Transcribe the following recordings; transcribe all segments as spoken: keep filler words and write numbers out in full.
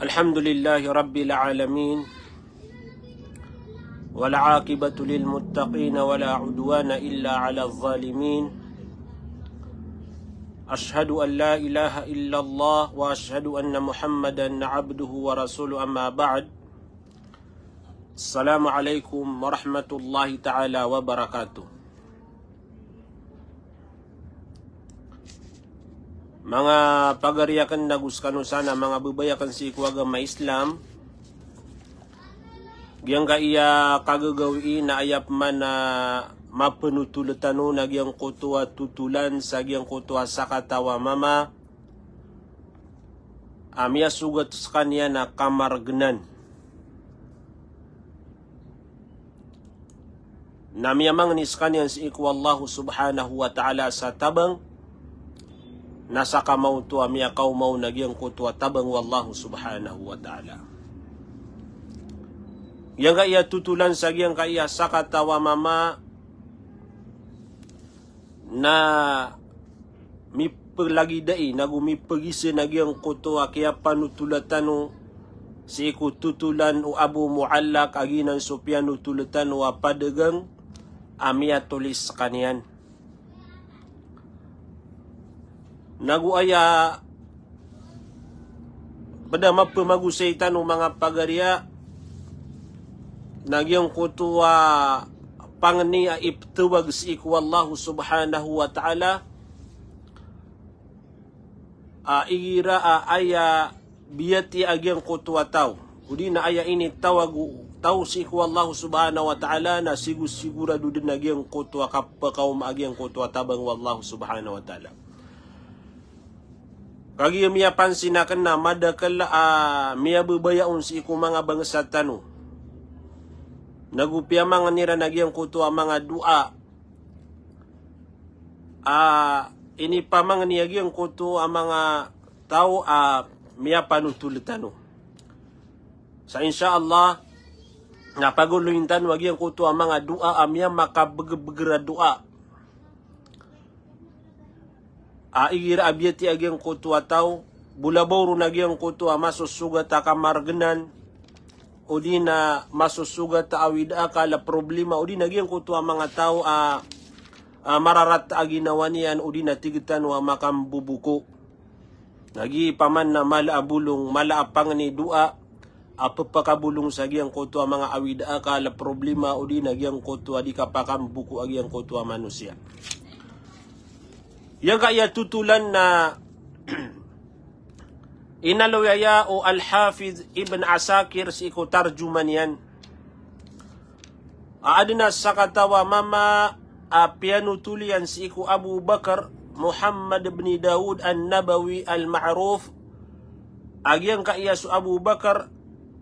الحمد لله رب العالمين، والعاقبة للمتقين، ولا عدوان إلا على الظالمين. أشهد أن لا إله إلا الله، وأشهد أن محمدا عبده ورسوله، أما بعد. السلام عليكم ورحمة الله تعالى وبركاته. Manga pagari aken ago sekano san a manga babay aken sii ko agama Islam, giyangkaya kagagawii na aya peman a mapenotol tano na giyangkoto a totolan sa giyangkoto a sakataw a mama a miyasogat sekaniyan a kamaregenan. Na miyamangni sekaniyan sii ko Allah Subhanahu wa Ta'ala sa tabang, na sakamaoto a miyakaoma on a giyangkoto a tabang o Allah Subhanahu wa Ta'ala. Giyangkaya totolan sa giyangkaya sakataw a mama, na mipelagidai, nago mipegisen a giyangkoto a kiyapanotola tano sii ko totolan o Abu Muallaq a giyanan so piyanotol tano a padagang a miyatolis sekaniyan. Nago aya ped a mapemagosay tano manga pagari a, na giyangkoto a pangni a ipetawag sii ko Allah Subhanahu wa Ta'ala, a igira a aya biyatiya a giyangkoto a taw, odi na aya initawag o taw sii ko Allah Subhanahu wa Ta'ala, na sigosigorado den a giyangkoto a kapekaoma a giyangkoto a tabang o Allah Subhanahu wa Ta'ala. Kagiya miyapansin aken na madakel a miyababaya on sii ko manga bangsa tano, nago piyamangni ran a giyangkoto a manga doa a inipamangni a giyangkoto a manga taw a miyapanotol tano. Sa insha Allah, na pagoloyin tano a giyangkoto a manga doa a miyamakabegebeger a doa a igira a biyatiya a giyangkoto a taw, bo labaw ron a giyangkoto a masosogat a kamaregenan, odi na masosogat a awid a akal a problema, odi na giyangkoto a manga taw a, a mararata a ginawa niyan, odi na tig tano a makamboboko. Na giya paman na mala a bolong, mala a pangni, doa a pepakabolong sa giyangkoto a manga awid a akal a problema, odi na giyangkoto a di kapakamboko a giyangkoto a manosiya. Giyangkaya totolan na inaloy aya o Al-Hafiz Ibn Asakir sii ko tarjuma niyan a aden a sakataw a mama a piyanotol iyan sii ko Abu Bakar Muhammad bin Dawud An-Nabawi Al-Ma'ruf, a giyangkaya so Abu Bakar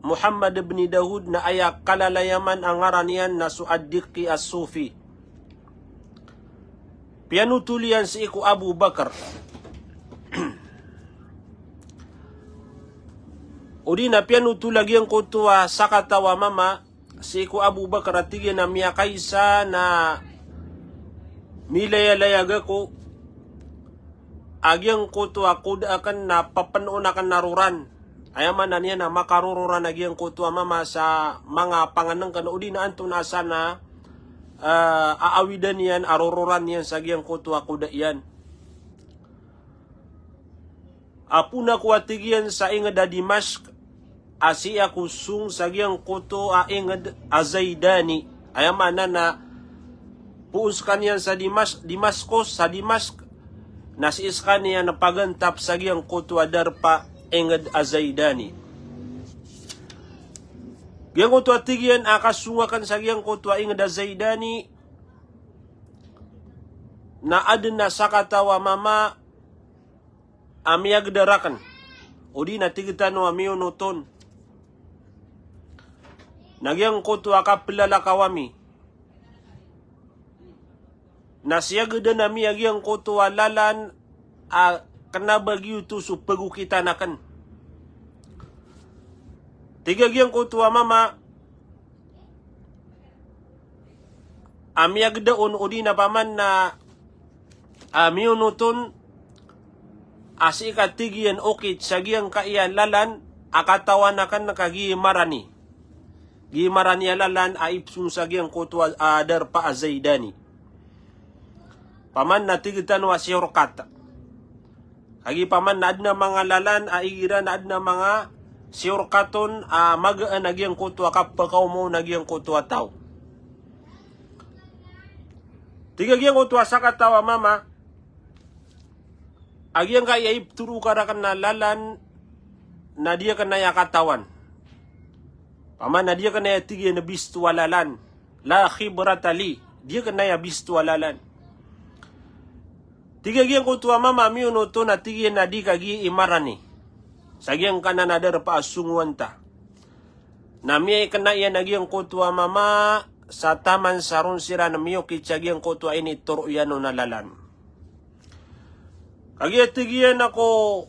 Muhammad bin Dawud na aya kalalayaman a ngaran iyan na so Ad-Diqqi As-Sufi. Piyanotol iyan sii ko Abu Bakar. Odi na piyanotol a giyangkoto a sakataw a mama sii ko Abu Bakar a tig iyan a miyakaisa na milayalayag ako a giyangkoto a koda aken na papenoon aken a roran. Aya maana niyan na makarororan a giyangkoto a mama sa manga pangenengken, odi na antonaa san a, eh, aawidan iyan a rororan iyan sa giyangkoto a koda iyan. Apoon ako, a tig iyan, sa inged a Dimashq, a sii ako song sa giyangkoto a inged a Zaidani. Aya maana na poon sekaniyan sa Dimas-, Dimaskos, sa Dimashq, na sii sekaniyan pagantap sa giyangkoto a darpa inged a Zaidani. Giyangkoto a tig iyan a kasong aken sa giyangkoto a inged a Zaidani, na aden a sakataw a mama a miyageda raken, odi na tig tano a miyonot on. Na giyangkoto a kapelalakaw ami, na siyageden ami a giyangkoto a lalan a kena ba giyoto so pegokitan aken. Tig a giyangkoto a mama a miyageda on, odi na paman na a miyonot on, a sii ka tig iyan okit sa giyangkaya lalan, a katawan akn ka gii marani. Gii marani a lalan a ipsong sa giyangkoto a, a darpa a Zaidani. Paman na tig tano a shortcut. Kagiya paman na adn a manga lalan a igira na adn a manga shortcut on a magaan a giyangkoto a kapakaoma on a giyangkoto a taw. Tig a giyangkoto a sakataw a mama, a giyangkai a iptoro ka rakn a lalan na di akn aya katawan. Paman na di akn aya, tig iyan, a bisto a lalan. La khibrata li. Di akn aya bisto a lalan. Tig a giyangkoto a mama, miyonot on, na tig iyan a di ka gii marani sa giyangkanan a darpa a songowan ta. Na miyaikna iyan a giyangkoto a mama sa taman sa ron siran miyokit sa giyangkoto a initoro iyan on a lalan. Kagiya tig iyan a ko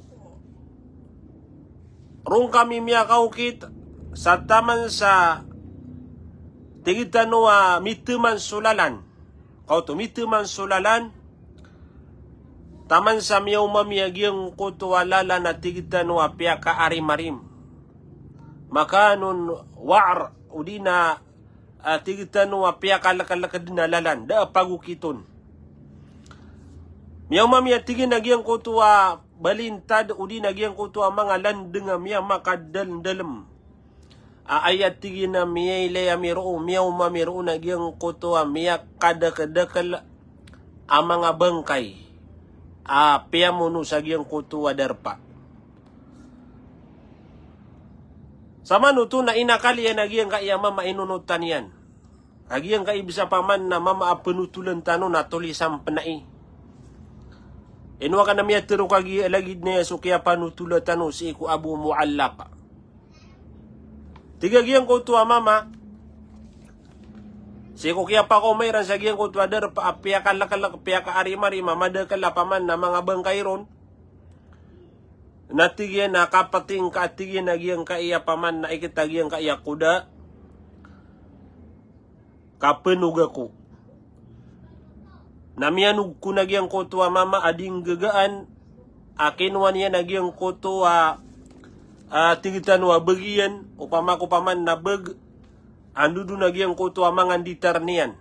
ron kami miyakaokit sa taman sa tig tano a miteman so lalan. Kaoto, miteman so lalan. Taman sa miyaoma mi a giyangkoto a lalan a tig tano a piyakaarimarim. Makanun wa'r, odi na a tig tano a piyakalekelek dn a lalan, da a pagokiton. Miyaoma mi a tig iyan a giyangkoto a balintad, odi na giyangkoto a manga landng a miyamakadalndalm. A aya tig iyan a miyailay ami roo, miyaoma mi roo na giyangkoto a miyakadakedakel a manga bangkay a piyamono sa giyangkoto a darpa. Samanoto na inakal iyan a giyangkai a mama a inonotan iyan. A giyangkai bisa paman na mama a penotolan tano na tolisan pn ai. Ino akn a miyatharo kagiya lagid na aya so kiyapanotola tano sii ko Abu Muallaq. Tig a giyangkoto a mama, sii ko kiyapakaoma iran sa giyangkoto a darpa a piyakalekelek, piyakaarimarim a madakel a paman na manga bangkay ron. Na tig iyan a kapating ka, tig iyan a giyangkai a paman na ikit a giyangkai a koda, kapenog ako. Na miyanog kon a giyangkoto a mama a di nggagaan a kinowa niyan a giyangkoto a, a tig tano a beg iyan, opama ko paman na beg, andodon a giyangkoto a manga nditar niyan.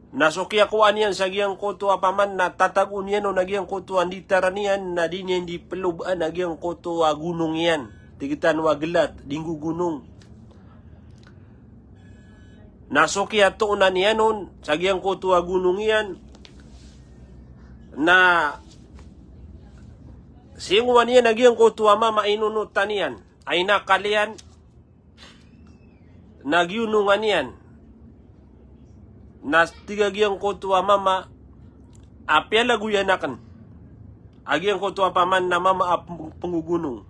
Na so kiyakowa niyan sa giyangkoto a paman na tatagoon iyan on a giyangkoto a nditar niyan na di niyan di pelobaan a giyangkoto a gonong iyan. Tig tano a gelat, di nggogonong. Na so kiyatoonan iyan on sa giyangkoto a gonong iyan na singowan iyan a giyangkoto a mama a inonotan iyan, a inakal iyan, na giyonongan iyan. Na tig a giyangkoto a mama a piyalagoyan akn a giyangkoto a paman na mama a peng-, pengogonong.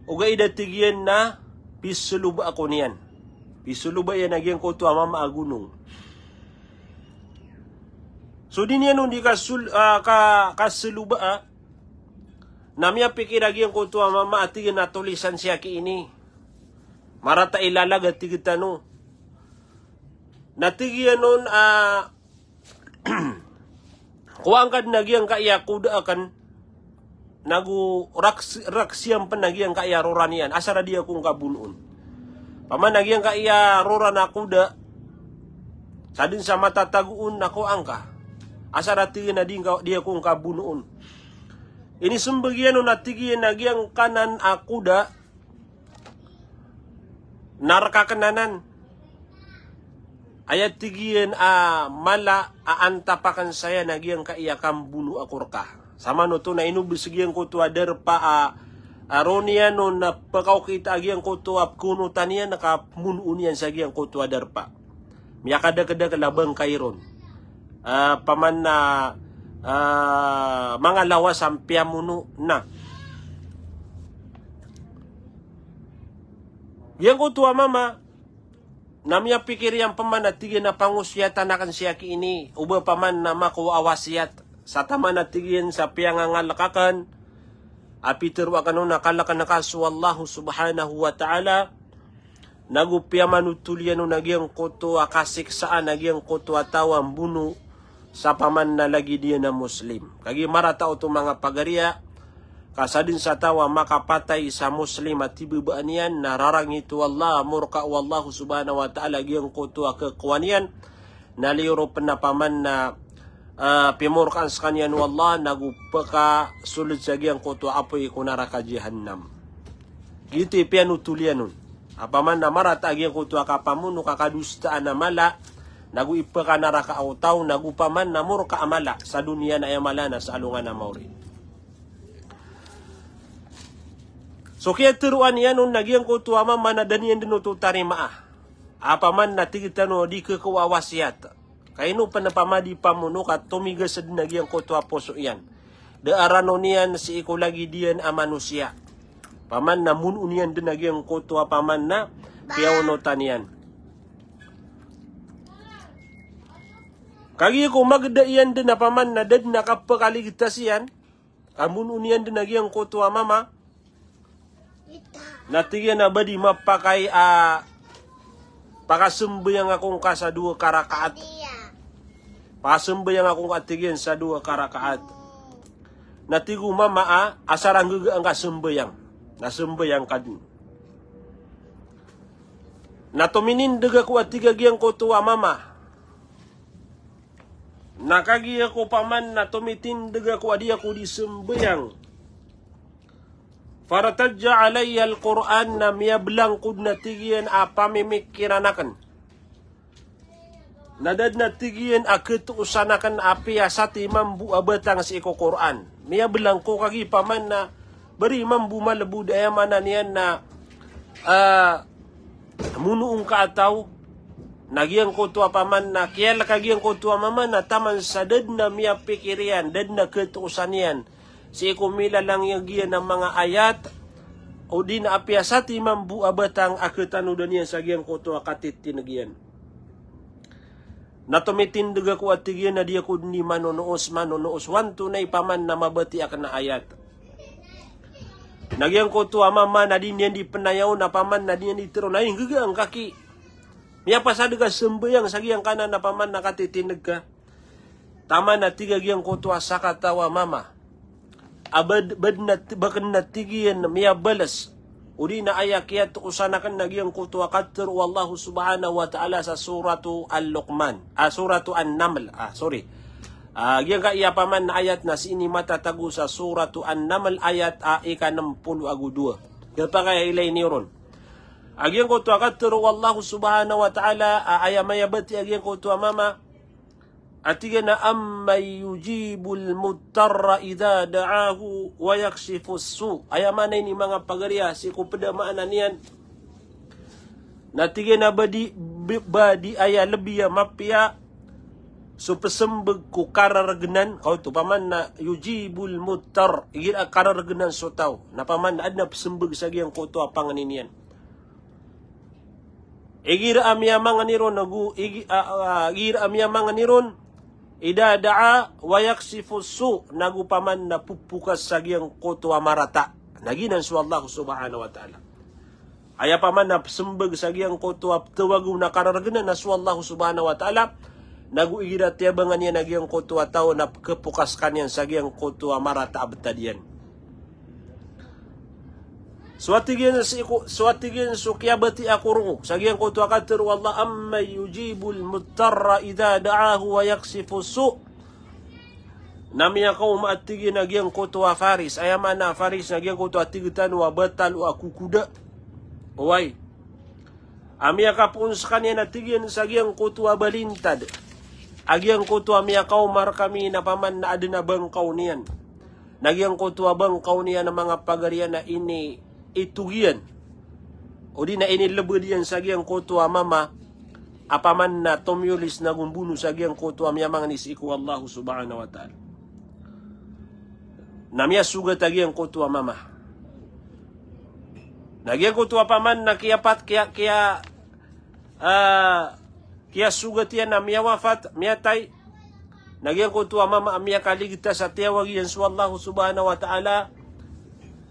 Ogaid a tig iyan na pisoloba ako niyan. Pisoloba iyan a giyangkoto a mama a gonong. So di niyan on di kasul-, ah, ka-, kasoloba, ah, na miyapikir a giyangkoto a mama a tig iyan a tolisan sii aki ini. Marata i lalag a tig tano. Na tig iyan on a, kowaan ka dn a giyangkai a koda akn, nago raks-, raksiyan pn a giyangkai a rora niyan, asar a di ako ngka bonoon. Paman a giyangkai a rora na koda, sa dn sa matatagoon na kowaan ka. Asar a tig iyan a di ngka, di ako ngka bonoon. Inismbag iyan on a tig iyan a giyangkanan a koda, na rk akn anan. Aya tig iyan a mala a antap akn saya na giyangkai a kambono ako rka. Samanoto na inobs giyangkoto a darpa a, a roo niyan on na pkaokit a giyangkoto a pkoonotan iyan na kamonoon iyan sa giyangkoto a darpa. Miyakadakdakel a bangkay ron. Ah, paman na, ah, manga lawas a mpiyamono na. Giyangkoto a mama, na miyapikir iyan paman a tig iyan a pangosiyatan akn sii aki ini, oba paman na makowa a wasiyat. Sa taman a tig iyan sa piyangangalk akn, a pitharo akn on a kalkn ka so Allah subhanahu wa ta'ala, nago piyamanotol iyan on a giyangkoto a kasiksaan a giyangkoto a taw a mbono sa paman na lagid iyan a Muslim. Kagiya marata oto manga pagariya, Ka sadn sa taw a makapatay sa Muslim a tibabaan iyan na rarangit o Allah, morka o Allah subhanahu wa ta'ala giyangkoto a khakowa niyan, na liyo ron pn a paman na, ah, pimorkaan skaniyan o Allah, nago pkasold sa giyangkoto a apoy ko naraka Jahannam. Giyoto i piyanothol iyan on. A paman na marata a giyangkoto a kapamono ka kadosaan a mala, nago ipkanaraka o taw, nago paman na morka a mala, sa doniya na aya mala na sa alongan a maori. So kiyatharo iyan on na giyangkoto a mama na da niyan dn oto tarimaa. A paman na tig tano di khakowa a wasiyat. Ka ino pn a paman di pamono ka tomigas dn a giyangkoto a poso iyan. Da a ranon iyan sii ko lagid iyan a manosiya. Paman na monoon iyan dn a giyangkoto a paman na piyaonotan iyan. Kagiya ko magda iyan dn a paman na da dn a kapakaligtas iyan, ka monoon iyan dn a giyangkoto a mama, na tig iyan a ba di mapakay a pakasambayang ako ngka sa dowa ka rakaat. Pakasambayang ako ngka, tig iyan, sa dowa ka rakaat. Na tig o mama a, asar a nggaga angka sambayang. Na sambayang ka dn. Na tominindg ako a tig a giyangkoto a mama. Na kagiya ko paman na tomitindg ako a di ako di sambayang. Fartajja alayya al-Qur'an, na miyablangkod na tig iyan a pamimikiran akn. Na da dn a tig iyan a khatoosan akn a piyasati mambo a batang sii ko Qur'an. Miyablangkod kagiya paman na bari mambo malbod, aya maana niyan na, ah, monoon ka a taw, na giyangkoto a paman na kiyalk a giyangkoto a mama na taman sa da dn a miyapikir iyan, da dn a khatoosan iyan sii ko milalangig iyan a manga ayat, odi na a piyasati mambo a batang a khatanodan iyan sa giyangkoto a katitindg iyan. Na tomitindg ako a tig iyan a di ako dn di manonoos, manonoos o antonaa i paman na mabatiya akn a ayat. Na giyangkoto a mama na di niyan di pnayaw, na paman na di niyan di tharoon a inggaga angka ki. Miyapasad ka sambayang sa giyangkanan a paman na katitindg ka. Taman a tig a giyangkoto a sakataw a mama a ba d-, ba dn a t-, ba kn a tig iyan miyabalas. Odi na aya kiyatoosan akn na giyangkoto a katharo o Allah subhanahu wa ta'ala sa Suratu Al-Luqman. Ah, Suratu An-Naml. Ah, sorry. Ah, giyangkaya paman na ayat na sii ini matatago sa Suratu An-Naml ayat a ika nm polo ago dowa. Giyangkaya ilay niyo ron. A giyangkoto a katharo o Allah subhanahu wa ta'ala, a aya mayabatiya a giyangkoto a mama, a tig iyan a, "Amman yujibul mudtarra idha da'ahu wa yakshifus su'." Aya maana ini manga pagari a sii ko pd a maana niyan. Na tig iyan a ba di, ba di aya lbi a mapiya so psmbag ko karargnan, kaoto paman na yujibul mudtar, igira a karargnan so taw. Na paman na adn a psmbag sa giyangkoto a pangni niyan. Igira a miyamangni ron, nago igi-, a, a, igira a miyamangni ron, idha da'a wa yakshifus su', nago paman na ppokas sa giyangkoto a marata. Na giyanan so Allah subhanahu wa ta'ala. Aya paman na psmbag sa giyangkoto a ptawag on a karargnan na so Allah subhanahu wa ta'ala, nago igira tiyabangan iyan a giyangkoto a taw na pkhapokas skaniyan sa giyangkoto a marata a btad iyan. So a tig iyan sii ko, so a tig iyan so kiyabatiya ko ron sa giyangkoto a katharo o Allah, "Amman yujibul mudtarra idha da'ahu wa yakshifus su'." Na miyakaoma a tig iyan a giyangkoto a faris. Aya maana a faris na giyangkoto a tig tano a batalo a kokoda. Oway. A miyakapoon skaniyan a tig iyan sa giyangkoto a balintad a giyangkoto a miyakaoma rkami na paman na adn a bangkaw niyan. Na giyangkoto a bangkaw niyan a manga pagari a iniitog iyan, odi na inilbd iyan sa giyangkoto a mama a paman na tomiyolis nago mbono sa giyangkoto a miyamangni sii ko Allah subhanahu wa ta'ala. Na miyasogat a giyangkoto a mama. Na giyangkoto a paman na kiyapat-, kiya-, kiya-, ah, kiyasogat iyan a miyawafat, miyatay. Na giyangkoto a mama a miyakaligtas a tiyawag iyan so Allah subhanahu wa ta'ala,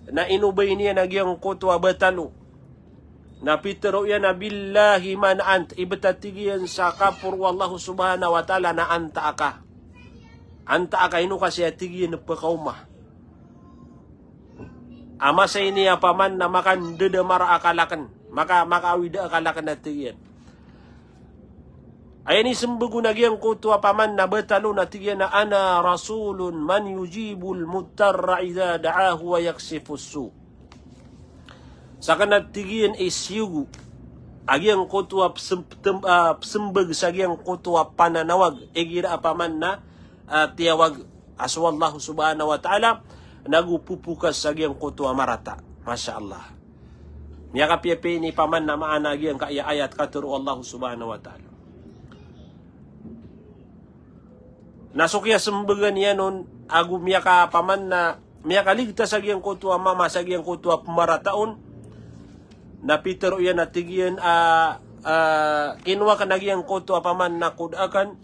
na inobay niyan a giyangkoto a batalo. Na pitharo iyan a, "Billahi man ant." Ibt a tig iyan sa kaporo o Allah subhanahu wa ta'ala na antaa ka. Antaa ka, ino ka siya tig iyan pkaoma. A masa ini a paman na makandedamar a akal aken, maka, makaawid a akal aken a tig iyan. Aya inisembag on a giyangkoto a paman na batal on a tig iyan a, "Ana rasulun man yujibul mudtarra idha da'ahu wa yaksifus su." Saken a tig iyan i siyogo a giyangkoto a pesem-, tem-, a, pesembag sa giyangkoto a pananawag igira a paman na, a, tiyawag a so Allah subhanahu wa ta'ala, nago popokas sa giyangkoto a marata. Masha Allah. Miyakapiyapiya ini paman na maana giyangkaya ayat katero o Allah subhanahu wa ta'ala. Na so kiyasembagan iyan on, ago miyaka paman na, miyakaligtas a giyangkoto a mama sa giyangkoto a pemarata on, na pitero iyan a tig iyan a, a, kinowa aken a giyangkoto a paman na koda aken,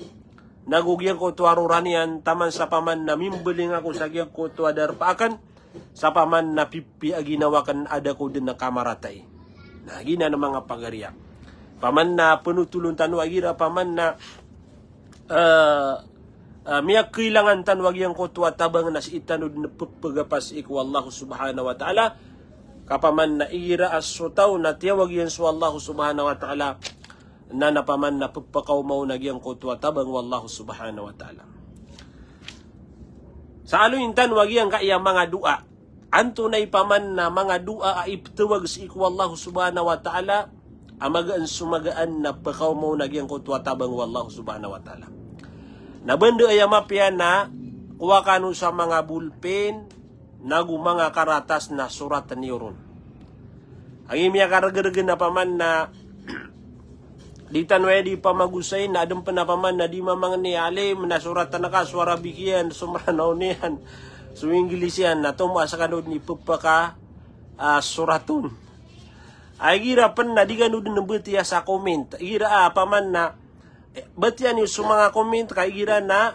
nago giyangkoto a rora niyan, taman sa paman na mimbeling ako sa giyangkoto a darpa aken, sa paman na pipiya a ginawa aken a da ko den a kamaratai. Na giyanan a manga pagari a paman na penotolon tano a igira paman na, eh, eh, miyakailangan tano a giyangkoto a tabang na sii tano den pepegapa sii ko Allah subhanahu wa ta'ala. Ka paman na igira a so taw na tiyawag iyan so Allah subhanahu wa ta'ala, na na paman na pepakaoma on a giyangkoto a tabang o Allah subhanahu wa ta'ala. Sa aloyin tano a giyangkaya manga doa. Antonaa i paman na manga doa a ipetawag sii ko Allah subhanahu wa ta'ala a magaan so magaan na pekaoma on a giyangkoto a tabang o Allah subhanahu wa ta'ala. Na banda aya mapiya na kowa kano sa manga bolpen, nago manga karatas na soraten iyo ron. Agi miyakaregeregen a paman na di tano aya di pamagosayin na aden pen a paman na di mamangni a alim na soraten ka so Arabic iyan, so Mranaw niyan, so English iyan, na tomo a sekano den ipepeka, a, sorat on. A igira pen na di kano den betiya sa comment. Igira a paman na Eh, batiya niyo so manga comment ka igira na,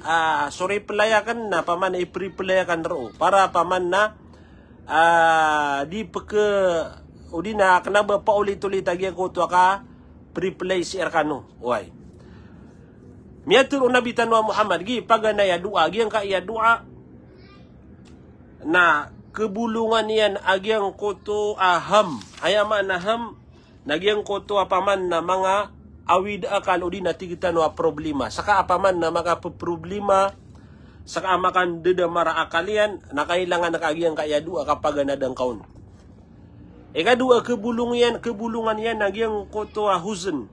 ah, so reply aken na paman na i-reply aken roo. Para paman na, ah, di peke, odi na kena ba paulit-ulit a giyangkoto a ka-reply sii rekano. Oway. Miyatharo o Nabi tano a Muhammad, gi paganay a doa, giyangkaya doa na kebolongan iyan a giyangkoto a hem. Aya maana hem, na giyangkoto a paman na manga awid a akal odi na tig tano a problema. Seka a paman na makapeproblema, seka a makandedamar a akal iyan, na kailangan ka a giyangkaya doa kapaganad angka on. Ikadowa a kebolong iyan, kebolongan iyan na giyangkoto a huzn.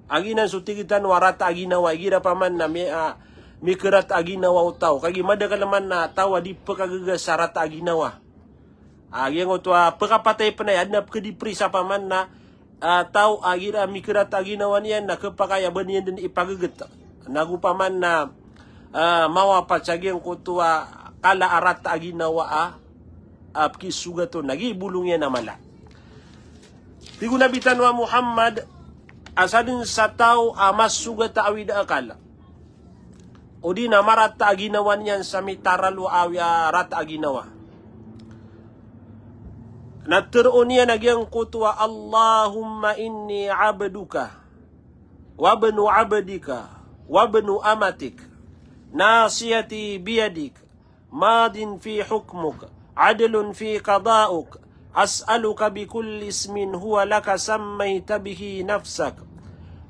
A giyanan so tig tano a rata a ginawa, igira paman na mi-, ah, mikerata a ginawa o taw. Kagiya madakel man na taw a di pekagaga sa rata a ginawa. A giyangkoto a pekapatay pen aya, aden a pekediprisa paman na, ah, taw a igira mikerata a ginawa niyan na kepakay a ba niyan den ipagaget. Nago paman na, ah, mawapat sa giyangkoto a kala a rata a ginawa a, ah, pekisogat on. Na giya i bolong iyan a mala. Tig o Nabi tano a Muhammad, a sadn sa taw a masogat a awid a akal odi na marata a ginawa niyan sa mitaralo a awi a rata a ginawa. Na teroon iyan a giyangkoto a, "Allahumma inni abduka, wa ibnu abdika, wa ibnu amatik, nasiyati biyadik, madin fi hukmuk, adlun fi qada'uk, as'aluka bi kulli ismin huwa laka sammayta bihi nafsak,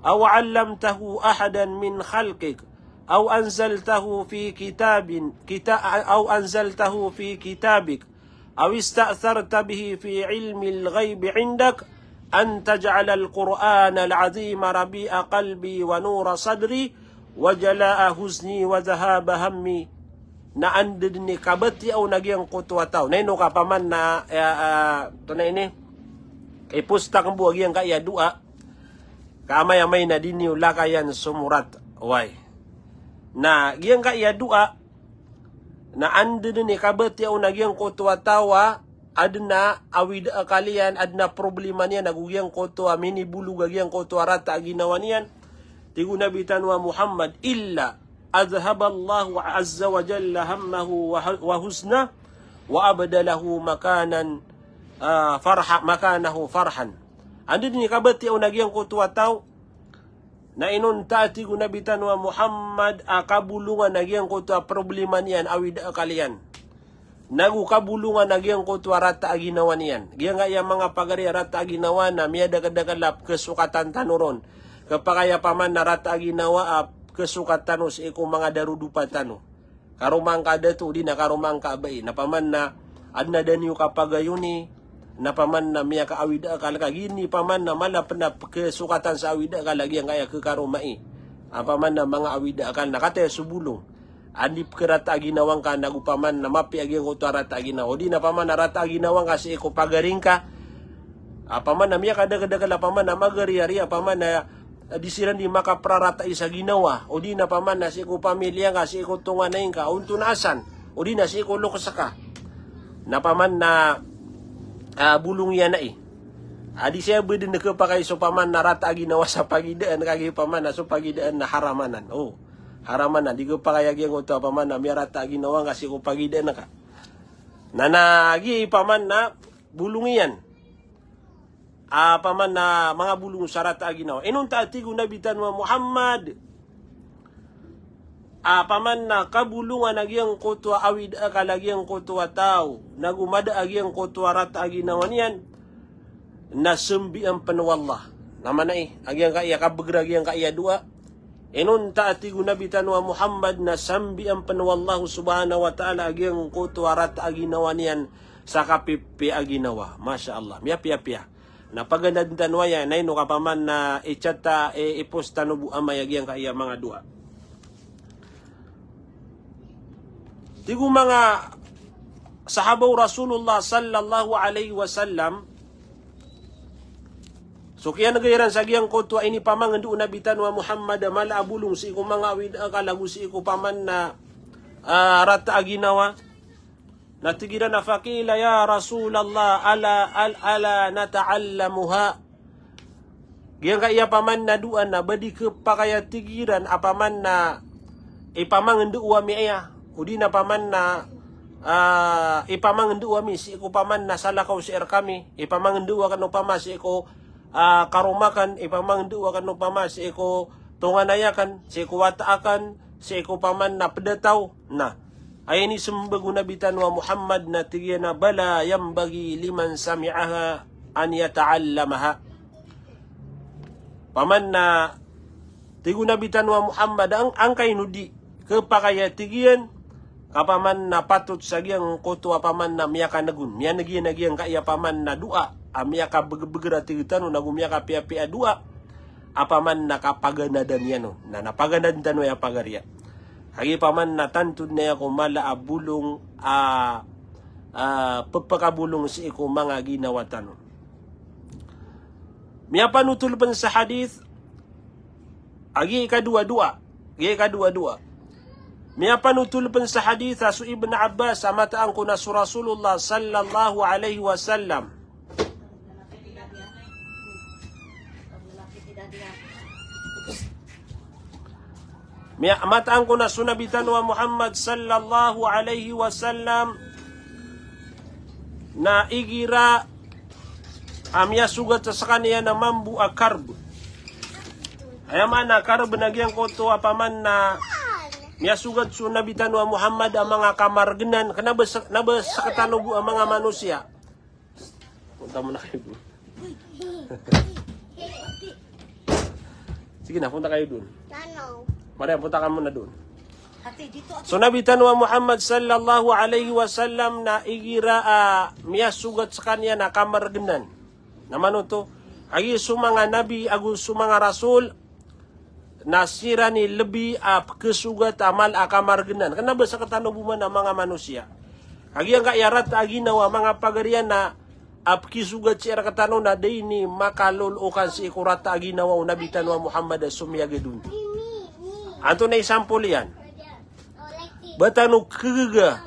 aw 'allamtahu ahadan min khalqik, aw anzaltahu fi kitabin, kita-, aw anzaltahu fi kitabik, aw ista'tharta bihi fi 'ilmil ghaibi 'indak, an taj'alal Qur'anal 'azima rabi'a qalbi wa nura sadri, wa jala'a huzni wa dhahaba hammi." Na anda den i kabatiya on a giyangkoto a taw. Na ino ka paman na, ya, ah, to na ini. Ipustak mbo a giyangkaya doa. Ka amay-amay na di niyo lakayan so morat. Oway. Na giyangkaya doa. Na anda den i kabatiya on a giyangkoto a taw a aden a awid a akal iyan, aden a problema niyan, ago giyangkoto a minibolog a giyangkoto a rata a ginawa niyan. Tig o Nabi tano a Muhammad, "Illa adhhaballahu azza wa jalla hammahu wa ha-, wa huznah, wa abdalahu makanan, ah, farha-, makanahu farhan." Anda den i kabatiya on a giyangkoto a taw, na inonta a tig o Nabi tano a Muhammad a kabolongan a giyangkoto a problema niyan, awid a akal iyan. Nago kabolongan a giyangkoto a rata a ginawa niyan. Giyangkaya manga pagari a rata a ginawa na miyadakedakel a pekesokatan tano ron. Kepakay a paman na rata a ginawa a pekesokat tano sii ko manga darodopa tano. Karoma ngka a dato, odi na karoma ngka a bai. Na paman na aden a da niyo kapagayoni, na paman na miyakaawid a akal ka, gini paman na mala pen a pekesokatan sa awid a akal a giyangkaya kekaromai a paman na manga awid a akal na kataya so bolong. Andi pekerata a ginawa ngka nago paman na mapiya giyangkoto a rata a ginawa. Odi na paman na rata a ginawa ngka sii ko pagari ngka. A paman na miyakadakedakel a paman na magariyari a paman na di siran di makapraratai sa ginawa. Odi na paman na sii ko pamiliya ngka, sii ko tonganay ngka, onto na asan. Odi na sii ko lokes ka. Na paman na, ah, bolong iyan ai. A di saya beden kepakay so paman na rata a ginawa sa pagidaan, kagiya paman na so pagidaan na haramanan. O. Haramanan, di kepakay a giyangkoto a paman na miyarata a ginawa ngka sii ko pagidaan ka. Na, na giya paman na bolong iyan. A paman na manga bolong sa rata a ginawa. Inonta a tig o Nabi tano a Muhammad. A paman na kabolongan a giyangkoto a awid a akal a giyangkoto a taw. Nago mada a giyangkoto a rata a ginawa niyan. Na sambian pen o Allah. Na manai, a giyangkaya kabeger a giyangkaya doa. Inonta a tig o Nabi tano a Muhammad na sambian pen o Allah subhanahu wa ta'ala a giyangkoto a rata a ginawa niyan sa kapipiya a ginawa. Masha Allah. Miyapiyapiya. Na paganad tano aya, na ino ka paman na i-chat ta, i-, i-post tano bo amay a giyangkaya manga doa. Tig o manga sahaba o Rasulullah sallallahu alaihi wasallam, so kiyanega iran sa giyangkoto a inipamangendo o Nabi tano a Muhammad a mala a bolong sii ko manga awid a akal ago sii ko paman na, ah, rata a ginawa. Na tig iran a faqila, "Ya Rasulallah, ala, al-, ala nata'allamuha?" Giyangkaya paman na doa na ba di kepakay a tig iran a paman na ipamangendo ami aya. Odi na paman na, ah, ipamangendo ami sii ko paman na salakaw sii rekami. Ipamangendo aken opama sii ko, ah, karoma aken. Ipamangendo aken opama sii ko tonganay aken, sii ko wata aken, sii ko paman na ped a taw. Na, aya inisembag o Nabi tano a Muhammad na tig iyan a, "Bala yanbaghi liman sami'aha an yata'allamaha." Paman na tig o Nabi tano a Muhammad, ang-, angkaino di kepakay a tig iyan, ka paman na patot sa giyangkoto a paman na miyakaneg on. Miyaneg iyan a giyangkaya paman na doa a miyakabegebeger a tig tano, nago miyakapiyapiya a doa a paman na kapaganadan iyan on. Na, na paganad tano aya pagariya. Kagiya paman na tanto den aya ko mala a bolong a, a, pepakabolong sii ko manga ginawa tano. Miyapanotol pen sa hadith, a giya ikadowa doa. Giya ikadowa doa. Miyapanotol pen sa hadith a so Ibn Abbas a mataan ko na so Rasulullah sallallahu alaihi wasallam. Miya-, mataan ko na so Nabi tano a Muhammad sallallahu alaihi wasallam na igira a miyasogat sa sekaniyan a mambo a karb. Aya maana a karb na giyangkoto a paman na miyasogat so Nabi tano a Muhammad a manga kamargenan, kena ba sek-, na ba sekatano bo a manga manosiya. Punta muna kayo doon. Sige na, punta kayo doon. Mariam, punta ka muna doon. So Nabi tano a Muhammad sallallahu alaihi wasallam na igira a miyasogat sekaniyan a kamargenan. Na mano oto, kagiya so manga nabi ago so manga rasul, na siran i lebi a pekesogat a mala a kamargenan. Kena ba sekatano bo man a manga manosiya. Kagiya angkaya rata a ginawa a manga pagariya na a pekisogat sii rektano na da ini makalolokan sii ko rata a ginawa o Nabi tano a Muhammad a somiyagad on. Antonaa i sampol iyan? Ba tano kegega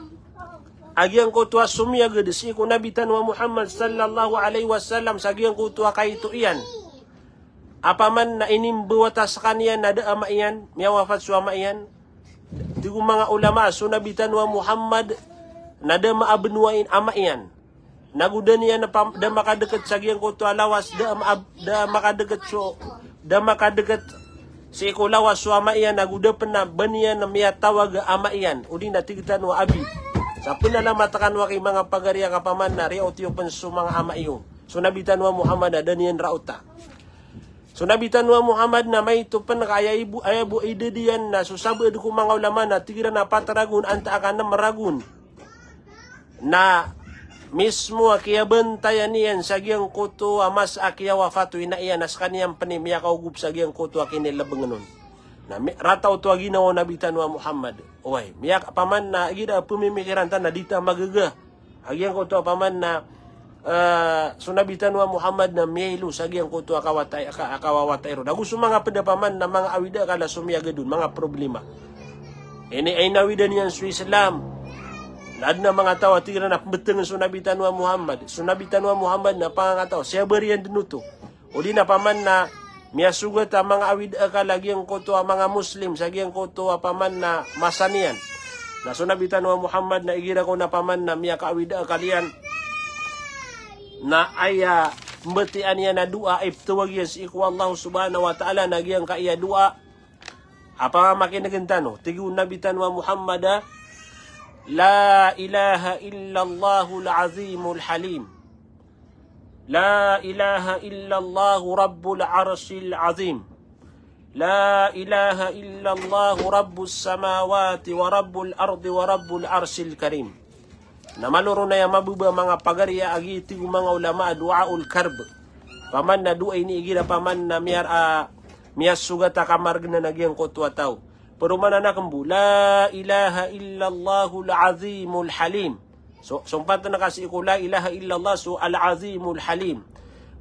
a giyangkoto a somiyagad sii ko Nabi tano a Muhammad sallallahu alaihi wasallam sa giyangkoto a kaito iyan. Apaman na inimbawata sekaniyan na da a ama iyan, miyawafat so ama iyan. Tig o manga ulama, so Nabi tano a Muhammad na da maabenowa i ama iyan. Nago da niyan pam-, da makadeket sa giyangkoto a lawas, da ma-, da makadeket so, da makadeket sii ko lawas so ama iyan, nago da pen a ba niyan miyatawag a ama iyan. O di na tig tano a abi. Sa pn a lamat kano aki manga pagari a kapaman na riyaot iyo pn so manga ama iyo. So Nabi tano a Muhammad na da niyan raota. So Nabi tano a Muhammad na maito pn ka aya ibo, aya bo idadiyan na so sabaad ko manga ulama na tig iran a pat ragon antaa ka nem ragon. Na mismo a kiyabantayan iyan sa giyangkoto a masa a kiyawafat o ina iyan na skaniyan pn i miyakaogop sa giyangkoto a kinilbngn on. Na mi-, rata oto a ginawa o Nabi tano a Muhammad. Oway, miyak-, paman na igira pmimikiran tano na di ta magaga a giyangkoto a paman na, eh, so Nabi tano a Muhammad na miyailo sa giyangkoto a kawatay, a ka-, a kawawatay ron. Ago so manga pd a paman na manga awid a akal a somiyagad on, manga problema. Ini ay inawidan iyan so Islam. Na adn a manga taw a tig iran a pmbtngn so Nabi tano a Muhammad. So Nabi tano a Muhammad na pangangataw, siyabariyan dn oto. O di na paman na miyasogat a manga awid a akal a giyangkoto a manga Muslim sa giyangkoto a paman na masa niyan. Na so Nabi tano a Muhammad na igira ko na paman na miyakaawid a akal iyan, na aya mbatiya niyan a doa, iptawag iyan sii ko Allah subhanahu wa ta'ala na giyangkaya doa a pamamakinegn tano. Tig o Nabi tano a Muhammad a, "La ilaha illallahul azimul halim." La ilaha illallah rabbul arshil azim. La ilaha illallah rabbus samawati wa rabbul ardi wa rabbul arshil karim. Na malo ron aya mababa manga pagari a agi tig o manga ulama a du'aul karb. Paman na doa ini igira paman na miyar-, a, miyasogat a kamargnan a giyangkoto a taw. Paroman aken bo, la ilaha illallahul azimul halim. So, sompatan ka sii ko la ilaha illallah, so Al-Azimul Halim.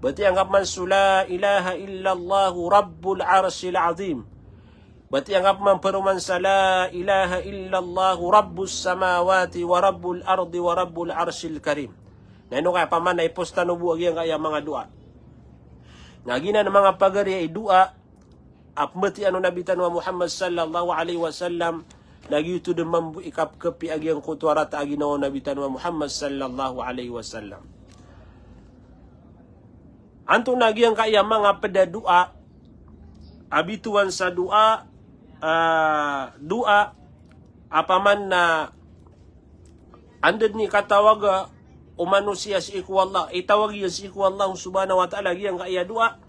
Batiya ngka pman so la ilaha illallah Rabbul Arshil Azim. Batiya ngka pman paroman sa la ilaha illallah Rabbus Samawati wa Rabbul Ardi wa Rabbul Arshil Karim. Na ino kaya paman na ipos tano bo a giyangkaya manga doa. Na giyanan a manga pagari a doa a pmbatiya o Nabi tano a Muhammad sallallahu alaihi wasallam, na giyoto dn mambo i kapkhapiya a giyangkoto a rata a ginawa o Nabi tano a Muhammad sallallahu alaihi wasallam. Antonaa giyangkaya manga pd a doa a bitowan sa doa, ah, doa a paman na anda dn i katawaga o manosiya sii ko Allah, itawag iyan sii ko Allah subhanahu wa ta'ala giyangkaya doa,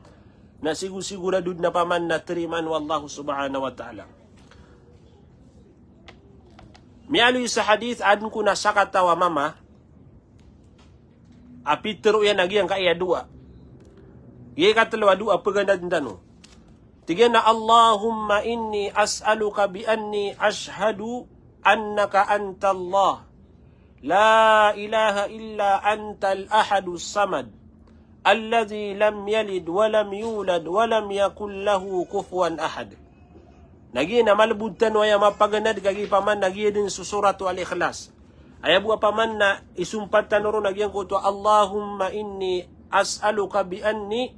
na sigo-sigorado dn a paman na tarimaan o Allah subhanahu wa ta'ala. Miyaaloy sa hadith, adn kon a sakataw a mama a pitharo iyan a giyangkaya doa. Giya i katlo a doa, paganadn tano. Tig iyan a, "Allahumma inni as'aluka bi anni ashhadu annaka antallah." La ilaha illa antal ahadus samad, alladhi lam yalid wa lam yulad wa lam yakul lahu kufuwan ahad. Na giya na malbod tano aya mapaganad kagiya paman na giya dn so Suratu Al-Ikhlas. Aya bo a paman na isompat tano ron a giyangkoto a, Allahumma inni as'aluka bi anni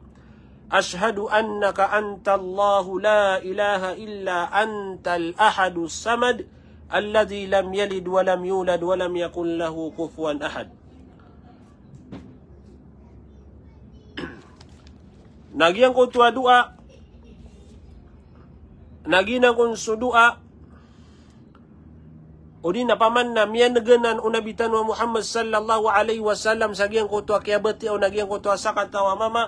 ashhadu annaka antallahu la ilaha illa antal ahadus samad, alladhi lam yalid wa lam yulad wa lam yakul lahu kufuwan ahad. Na giyangkoto a doa, na giyanan kon so doa, o di na paman na miyan'ganan o Nabi tano a Muhammad sallallahu alaihi wasallam sa giyangkoto a kiyabatiya on a giyangkoto a sakataw a mama.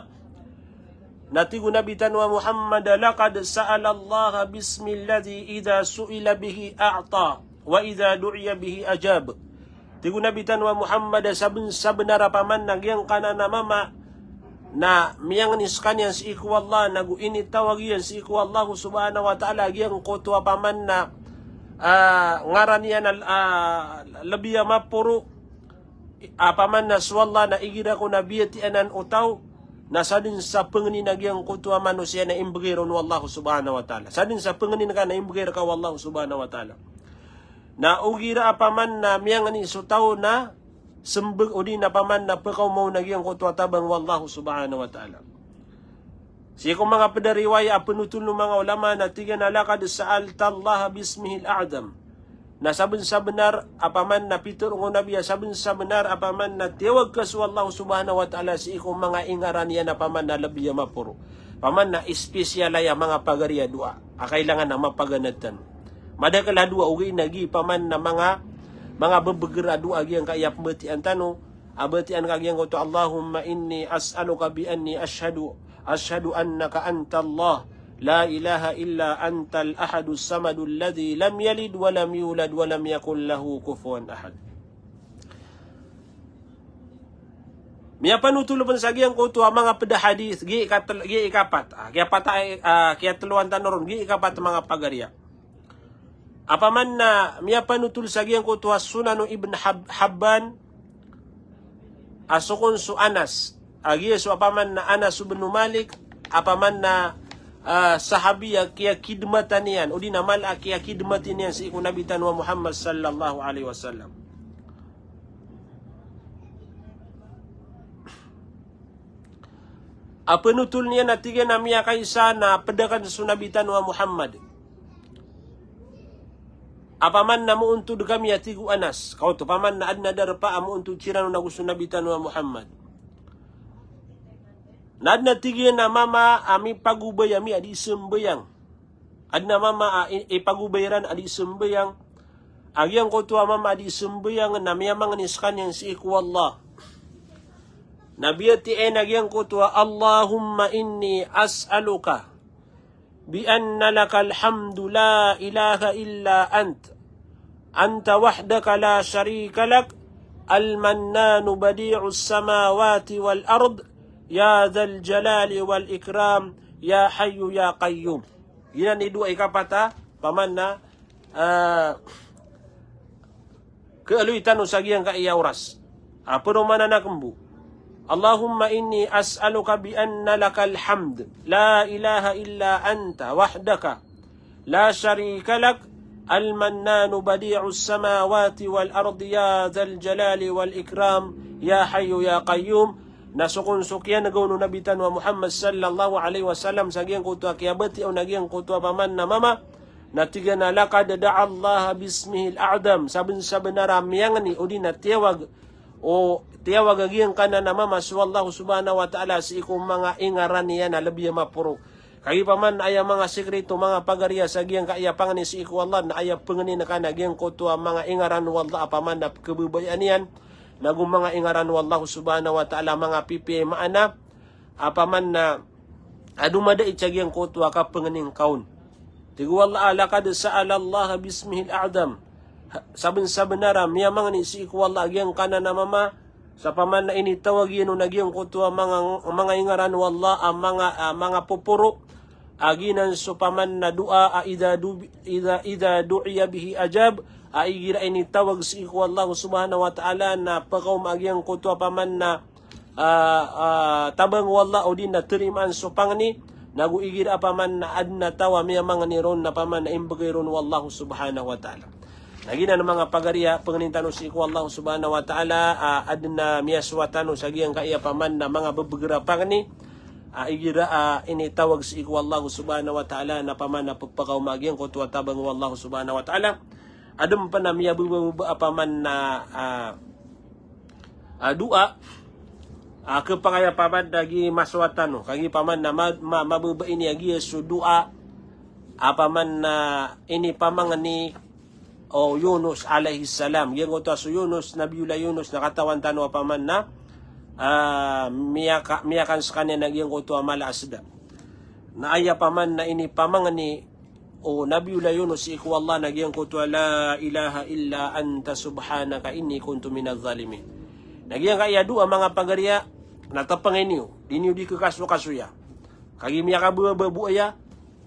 Na tig o Nabi tano a Muhammad, "Laqad sa'alallaha bismilladhi idha su'ila bihi a'ta, wa idha du'iya bihi ajab." Tig o Nabi tano a Muhammad, sabn-, sabnar a paman na giyangkanan a mama na miyangni skaniyan sii ko Allah, nago initawag iyan sii ko Allah subhanahu wa ta'ala a giyangkoto a paman na, ah, ngaran iyan a, ah, lbi a maporo, a paman na so Allah na igira ko na biyatiya anan o taw, na sadn sa pangnin a giyangkoto a manosiya na imbgay ron o Allah subhanahu wa ta'ala. Sadn sa pangnin ka na imbgay rka o Allah subhanahu wa ta'ala. Na ogira a paman na miyangni so taw na smbag o di na paman na pkaoma on a giyangkoto a tabang o Allah subhanahu wa ta'ala. Sii ko manga pd a riwaya a pnotol o manga ulama na tig iyan a, "Laqad sa'altallaha bismihil a'zam." Na sabn-sabnar a paman na pitharo o Nabi a sabn-sabnar a paman na tiyawag ka so Allah subhanahu wa ta'ala sii ko manga ingaran iyan a paman na lbi a maporo. Paman na espesyal aya manga pagari a doa a kailangan a mapaganad tano. Madakl a doa ogaid na giya paman na manga Manga bebegera doa giyangkaya pembatian tano, a batian ka giyangkoto, Allahumma inni as'aluka bi anni ashhadu, ashhadu annaka antallah, la ilaha illa antal ahadus samadul ladhi lam yalid wa lam yulad wa lam yakul lahu kufuwan ahad. Miyapanotol pen sa giyangkoto a manga ped a hadith, gi ikatel-, gi ikapat. Ah, kiyapat, ah, kiyateloan tano ron, gi ikapat manga pagariya. Apaman na miyapanotol sa giyangkoto a Sunan o Ibn Hab-, Habban, a sokon so Anas. A giya so apaman na Anas bin Malik, apaman na, ah, sahabi a kiyakidmatan iyan, odi na mala a kiyakidmati niyan sii ko Nabi tano a Muhammad sallallahu alaihi wasallam. A penotol niyan a tig iyan a miyakaisa na ped aken so Nabi tano a Muhammad. Apaman na moontod kami a tig o Anas. Kaoto, apaman na aden a darpa a moontod siran on ago so Nabi tano a Muhammad. Na aden a tig iyan a mama a mipagobay ami a di sembayang. Aden a mama a i-, ipagobay iran a di sembayang. A giyangkoto a mama a di sembayang na miyamangni sekaniyan sii ko Allah. Na biyatiya iyan a giyangkoto a, Allahumma inni as'aluka bi anna lakal hamdu la ilaha illa ant. Anta wahdaka la sharika lak, al-mannanu badi'us samawati wal ard, ya dhal jalali wal ikram, ya hayyu ya qayyum. Giyanan i doa ikapat a, apaman na, ah, kealoy tano sa giyangkaya oras. A, peromanan aken bo. Allahumma inni as'aluka bi anna lakal hamd, la ilaha illa anta wahdaka, la sharika lak, al-mannanu badi'us samawati wal ardi, ya dhal jalali wal ikram, ya hayyu ya qayyum. Na sokon so kiyanegaw o Nabi tano a Muhammad sallallahu alaihi wasallam sa giyangkoto a kiyabatiya on a giyangkoto a apaman na mama, na tig iyan a laqad da'a Allah bismihil a'dham, saben-sabenar a miyangni odi na tiyawag, o tiyawag a giyangkanan a mama so Allah subhanahu wa ta'ala sii ko manga ingaran iyan a lebi a maporo. Kagiya apaman na aya manga sikreto, manga pagariya sa giyangkaya pangni sii ko Allah, na aya pengnin ka na giyangkoto a manga ingaran o Allah apaman na pekebabayaan iyan, nago manga ingaran o Allah subhanahu wa ta'ala, manga pipiya i maana, apaman na ado madait sa giyangkoto a kapengnin ka on. Tig o Allah a, laqad sa'ala Allah bismihil a'dham. Ha, saben-sabenar a miyamangni sii ko Allah a giyangkanan a mama, sa apaman na initawag iyan on a giyangkoto a manga, manga ingaran o Allah a manga, a manga poporo. A giyanan so apaman na doa a idha du-, idha, idha du'iya bihi ajab. A igira initawag sii ko Allah subhanahu wa ta'ala na pekaoma a giyangkoto a apaman na ah, ah, tabang o Allah odi na tarimaan so pangni, nago igira apaman na aden a taw a miyamangni ron na apaman na imbegay ron o Allah subhanahu wa ta'ala. Na giyanan manga pagariya, pengnin tano sii ko Allah subhanahu wa ta'ala, ah, aden a miyasowa tano sa giyangkaya apaman na manga bebeger a pangni, ah, igira, ah, initawag sii ko Allah subhanahu wa ta'ala na apaman na pepakaoma a giyangkoto a tabang o Allah subhanahu wa ta'ala. Aden pen a miyabebabeba apaman na, ah, ah, doa, ah, kepakay apaman na giya masowa tano, kagiya apaman na ma-, ma-, mababa ini a giya so doa, apaman na inipamangni o Yunus alayhis salam. Giyangkoto a so Yunus, Nabiyullah Yunus, na katawan tano apaman na, ah, miyaka-, miyakan sekaniyan a giyangkoto a mala a seda. Na aya apaman na inipamangni o Nabiyullah Yunus sii ko Allah na giyangkoto a la ilaha illa anta subhanaka inni kuntu minadh dhalimin. Na giyangkaya doa manga pagariya, na tepengay niyo, di niyo di kekasokasoya. Kagiya miyakabebabebo aya,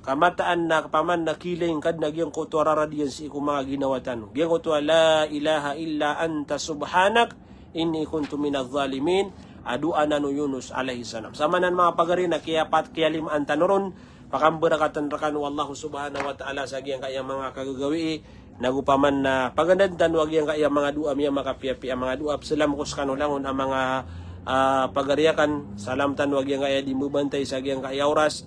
kamataan na apaman na kilaing ka den a giyangkoto a rarad iyan sii ko manga ginawa tano. Giyangkoto a la ilaha illa anta subhanak inni kuntu minadh dhalimin, a doa nan o Yunus alayhis salam. Samanan manga pagari na kiyapat, kiyalimaan tano ron, pakamberakaten rekano o Allah subhanahu wa ta'ala sa giyangkaya manga kagagawii, nago apaman na pagandaden tano a giyangkaya manga doa, miyamakapiyapiya a manga doa. Peselam ko sekano langon a manga, ah, pagari aken, salam tano a giyangkaya di mbebantay sa giyangkaya oras.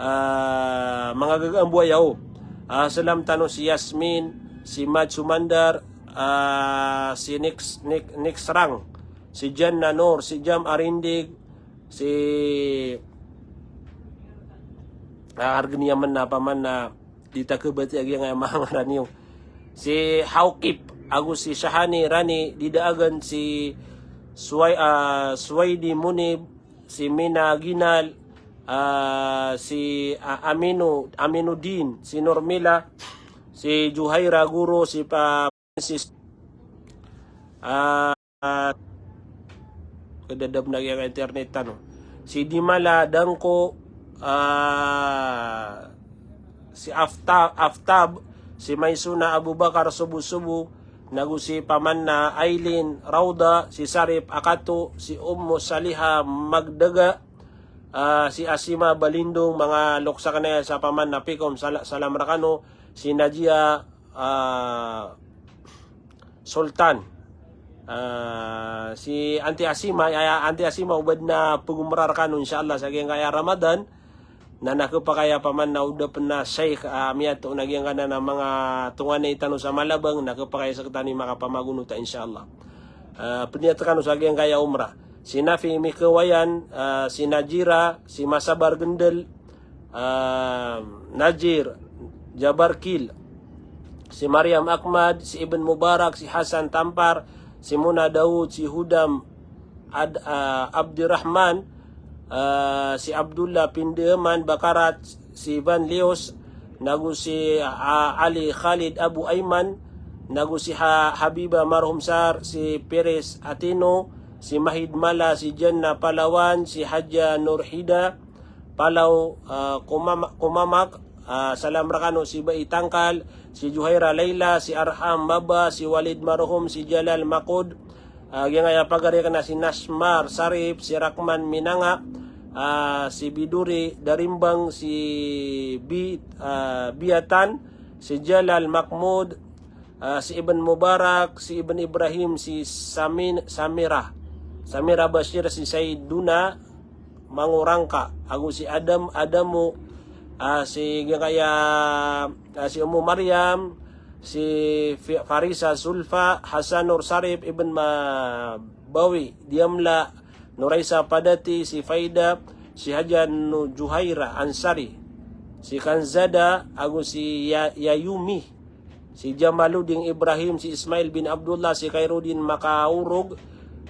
Ah, manga gaga a mboaya o. Ah, salam tano si Yasmin, si Mad Sumandar, ah, si Nix, Nix, Nix Rang, si Jan Nanor, si Jam Arindig, si, ah, argeni amen na apaman na di ta kebati a giyangkaya manga ngaran iyo. Si Haukip, ago si Shahani Rani Didaagan, si Suwai-, ah, Suwaidi Munib, si Mina Ginal, ah, si, ah, Aminu, Aminuddin, si Nurmila, si Juhaira Guro, si pa-, si, ah, ah, kadadab na giyangkai internet tano. Si Dimala Dangko, ah, si Afta-, Aftab, si Maisuna Abubakar Sobo-Sobo, nago si paman na Aileen Rauda, si Sarip Akato, si Ummu Saliha Magdaga, ah, si Asima Balindong, manga lokes akn aya sa paman na Pikom, sala-, salam rkano, si Najia, ah, Sultan. Ah, si Auntie Asima, aya, Auntie Asima, o ba dn a pagomra rkano, insha Allah, sa giyangkaya Ramadan, na, na khapakay a paman na o da pn a Sheikh, ah, miyato na giyangkanan a manga tonganay tano sa Malabang, na khapakay a sktano i makapamagonota, insha Allah. Ah, pniyat rkano sa giyangkaya omra. Si Nafi Mikawayan, ah, si Najira, si Masabar Gendel, ah, Najir Jabarkil, si Mariam Ahmad, si Ibn Mubarak, si Hasan Tampar, si Muna Daud, si Hudam Ad-, ah, Abdirahman, ah, si Abdullah Pindeman Bakarat, si Van Leos, nago si, ah, Ali Khalid Abu Aiman, nago si Ha-, Habiba Marhum Sar, si Peres Atino, si Mahid Mala, si Janna Palawan, si Haja Nurhida, Palaw, ah, Kumama-, Kumamak, ah, salam rkano si Bai Tangkal, si Juhaira Laila, si Arham Baba, si Walid Marhum, si Jalal Makod, ah, giyangkaya pagari akn a si Nasmar Sarip, si Rakman Minanga, ah, si Biduri Darimbang, si Bi-, ah, Biatan, si Jalal Makmud, ah, si Ibn Mubarak, si Ibn Ibrahim, si Samin-, Samira, Samira Bashir, si Saiduna Mangorangka, ago si Adam, Adamu, ah, si giyangkaya, ah, si Ummu Maryam, si Fi-, Farisa Zulfa, Hasan Nur Sarip, Ibn Ma-, Bawi, Diamla, Nuraisa Padati, si Faida, si Haja Nu-, Juhaira Ansari, si Kanzada, ago si Ya-, Yayumi, si Jamaluddin Ibrahim, si Ismail bin Abdullah, si Khairuddin Makaurog,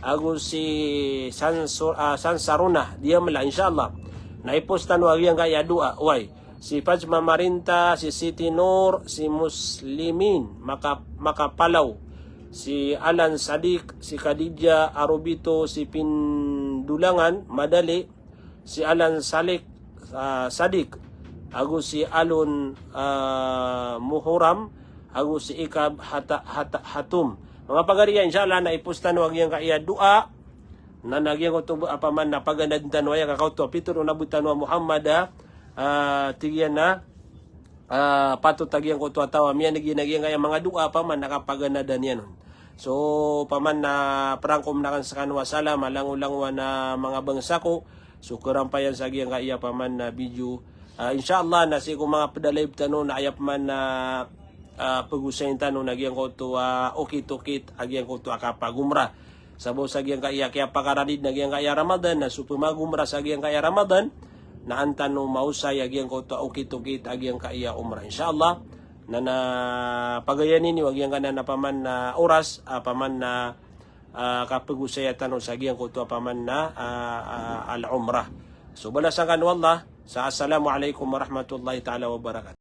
ago si Sansur-, ah, Sansaruna Diamla, insha Allah. Na i-post tano a giyangkaya doa, oway. Si Fajma Marinta, si Siti Nur, si Muslimin Maka-, Makapalaw, si Alan Sadik, si Khadija Arobito, si Pindulangan Madali, si Alan Salik, ah, Sadik, ago si Alon, ah, Muhuram, ago si Ikab Hata-, Hata-, Hatum. Manga pagari aya, insha Allah, na i-post tano a giyangkaya doa. Na, na giyangkoto a paman na paganadn tano aya, ka kaoto a pitharo o Nabi tano a Muhammad a, ah, tig iyan a, ah, patot a giyangkoto a taw a miyaneg iyan a giyangkaya manga doa a paman na kapaganadan iyan on. So, paman na prangkom akn skano a salam a langolangowan a manga bangsa ko. So, karampayan sa giyangkaya paman na video. Ah, insha Allah, na sii ko manga pd a live tano na aya paman na, ah, pagosayin tano na giyangkoto a okit-okit a giyangkoto a kapagomra. Sabap sa giyangkaya kiyapakaranid na giyangkaya Ramadan, na so pmagomra sa giyangkaya Ramadan, na an tano maosay a giyangkoto a okit-okit a giyangkaya omra. Insha Allah, na, na pagayanin iyo a giyangkanan a paman na oras, a paman na, ah, kapagosaya tano sa giyangkoto a paman na, ah, ah, al-omra. So, balasan kano o Allah sa assalamu alaikum warahmatullahi taala wabarakatuh.